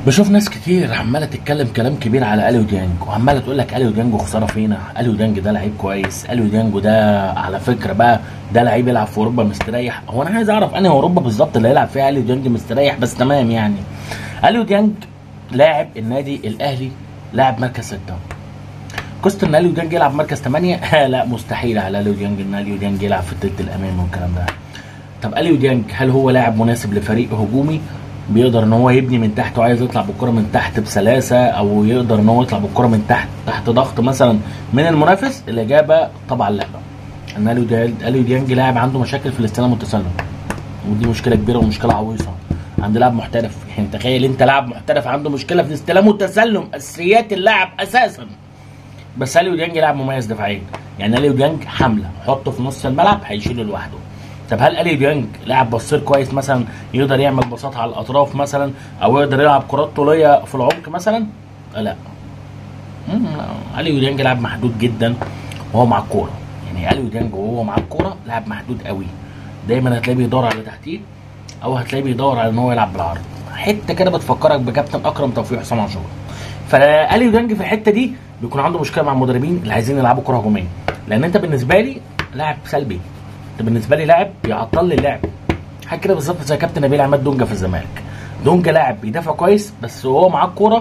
بشوف ناس كتير عماله تتكلم كلام كبير على اليو ديانج، وعماله تقول لك اليو ديانج خسارة فينا، اليو ديانج ده لعيب كويس، اليو ديانج ده على فكرة بقى ده لعيب يلعب في اوروبا مستريح. هو انا عايز اعرف انهي اوروبا بالظبط اللي هيلعب فيها اليو ديانج مستريح، بس تمام يعني. اليو ديانج لاعب النادي الاهلي، لاعب مركز 6. قصة ان اليو ديانج يلعب مركز 8 لا مستحيل على اليو ديانج ان اليو ديانج يلعب في التلت الامامي والكلام ده. طب اليو ديانج هل هو لاعب مناسب لفريق هجومي بيقدر ان هو يبني من تحت وعايز يطلع بالكرة من تحت بسلاسة، او يقدر ان هو يطلع بالكرة من تحت تحت ضغط مثلا من المنافس؟ الاجابة طبعا لا. ان اليو ديانج لاعب عنده مشاكل في الاستلام والتسلم، ودي مشكلة كبيرة ومشكلة عويصة عند لاعب محترف. يعني تخيل انت لاعب محترف عنده مشكلة في الاستلام والتسلم، اساسيات اللاعب اساسا. بس اليو ديانج لاعب مميز دفاعيا، يعني اليو ديانج حمله حطه في نص الملعب هيشيله لوحده. طب هل اليو ديانج لاعب بصير كويس مثلا، يقدر يعمل باصات على الاطراف مثلا، او يقدر يلعب كرات طوليه في العمق مثلا؟ لا. اليو ديانج لاعب محدود جدا وهو مع الكورة، يعني اليو ديانج وهو مع الكورة لاعب محدود قوي، دايما هتلاقيه بيدور على تحتيه او هتلاقيه بيدور على ان هو يلعب بالعرض. حتة كده بتفكرك بكابتن اكرم توفيق حسام عاشور. فاليو ديانج في الحتة دي بيكون عنده مشكلة مع المدربين اللي عايزين يلعبوا كره هجومية، لان انت بالنسبة لي لاعب سلبي، انت بالنسبة لي لاعب بيعطل لي اللعب. حاجة كده بالظبط زي كابتن نبيل عماد دونجا في الزمالك. دونجا لاعب بيدافع كويس، بس وهو معاه الكورة